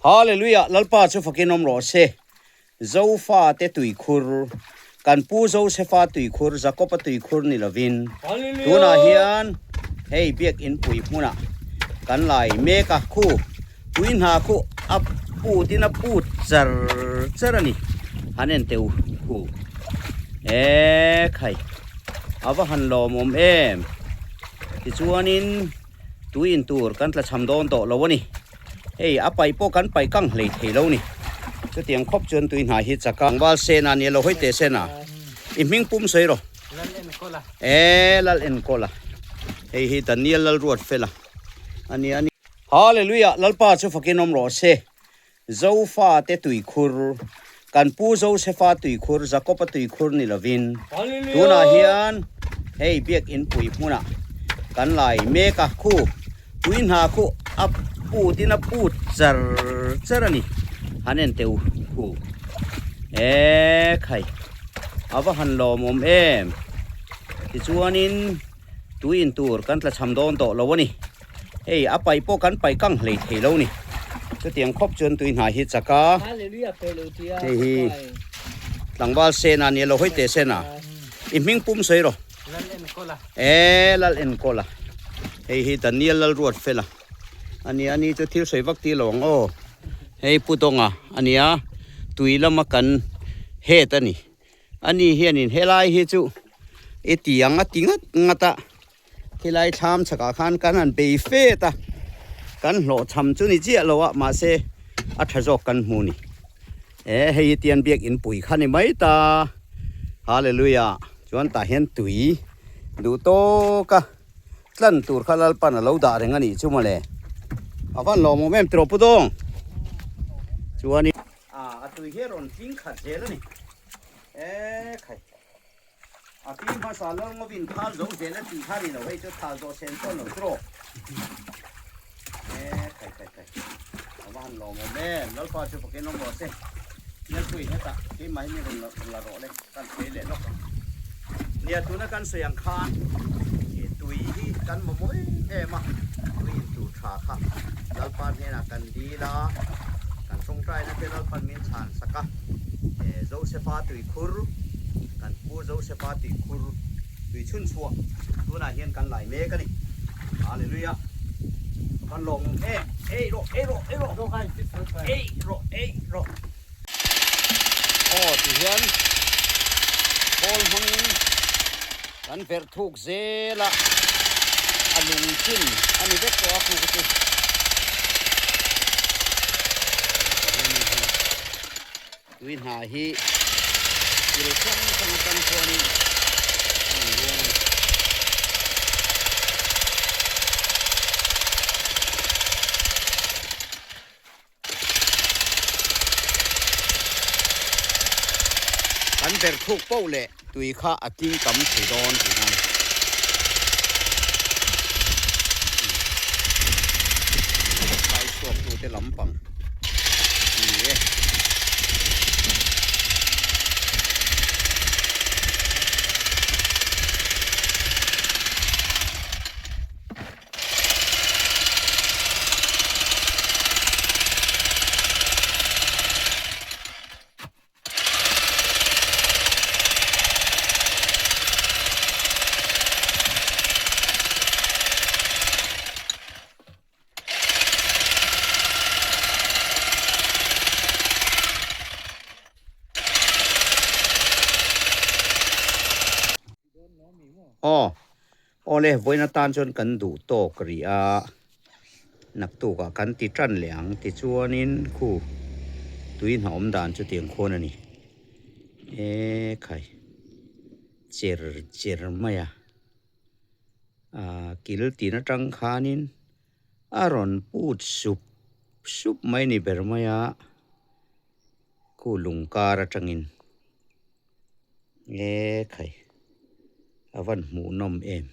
Hallelujah Lalpa chu fakin awm rawh se. Zofa te tuikhur, kan pu Josefa tuikhur, Jakoba tuikhur ni lovin tunah hian hei biakin pui hmunah kan lai mek a, khu tui hna khu a put in a put char char a ni, han en teh u khu e khai a va han lawmawm em tichuanin tui in tur kan tla cham dawn tawh lo a ni. Hei a paih pawh kan paih kang hlei thei lo ni. Chutiang khawp chuan tui hna hi chak a. Tlangval Sena nia lo hawi teh Sena. I hming pum sawi rawh. Lal Enkawla. E Lal Enkawla. Hei hi Daniel Lalruatfela a nia ni. Hallelujah Lalpa chu fakin awm rawh se. Zofa te tuikhur, kan pu Josefa tuikhur, Jakoba tuikhur ni lovin, tunah hian hei biakin pui hmunah kan lai mek a, khu tui hna khu a put in a put char char a ni, han en teh u khu e khai a va han lawmawm em tichuanin tui in tur kan tla cham dawn tawh lo a ni. Hei a paih pawh kan paih kang hlei thei lo ni. Chutiang khawp chuan tui hna hi chak a. Hei hi tlangval Sena nia lo hawi teh Sena. I hming pum sawi rawh. E Lal Enkawla. Hei hi Daniel Lalruatfela a nia ani chu thil sawi vak ti lo ang aw. Hei Pu Dawnga a nia tui lama kan head a ni. Ani hianin helai hi chu i ti ang a ti ngat ngat a. Khilai thlam chhakah khan kan han bei fet a, kan hlawhchham chu ni chiah lo a, mahse a tha zawk kan hmu ni. E hei hi tian biak in pui kha ni mai ta, Hallelujah, chuan tah hian tui duh tawk a tlan tur kha Lalpan a lo dah reng a nih chu mawle. A van lawmawm em tiraw Pu Dawng? Chuan i. A tui hi a rawn tling khat zel a ni. E khai. A pi hmasa lal ngawin thal zo zel a tih kha ni lo, hei chu thal zawh sen chuan lo trawk. E khai khai khai. A va han lawm awm em, Lalpa chu fakin awm rawh se. Lalpui hetah keimah hi mi rawn la rawh le, kan sawi leh lawk ang. Nia tuna kan sawi ang khan tui hi kan mamawh em em a, tui in tur tha kha Lalpa hnenah kan dil a, kan tawngtaina te Lalpan min chhan sak a, Josefa tuikhur, kan pu Josefa tuikhur tui chhun chhuah tunah hian kan lai mek a ni. Hallelujah. Kan lawm awm em. Ei rawh, ei rawh, ei rawh. Ei rawh, ei rawh. Aw ti hian khawl hmangin kan verh thuk zel a, a lung chin a ni vek tawh a khu chu. Tui hna hi thil hrang hrang atang chuanin a rawn luang a ni. Kan ber thuk poh leh tui kha a tling tam thei dawn tih nan. Khai chhuak tute lampang a ni e. Aw Awle, vawiin atan chuan kan duh tawk rih a, naktukah kan ti tan leh ang tichuanin khu tui hna awm dan chu tiang khawn a ni. E khai, cher cher mai a, ah kil tin atang khanin a rawn put sup sup mai ni ber mai a, khu lung kar atangin. E khai, a van hmuh nawm em.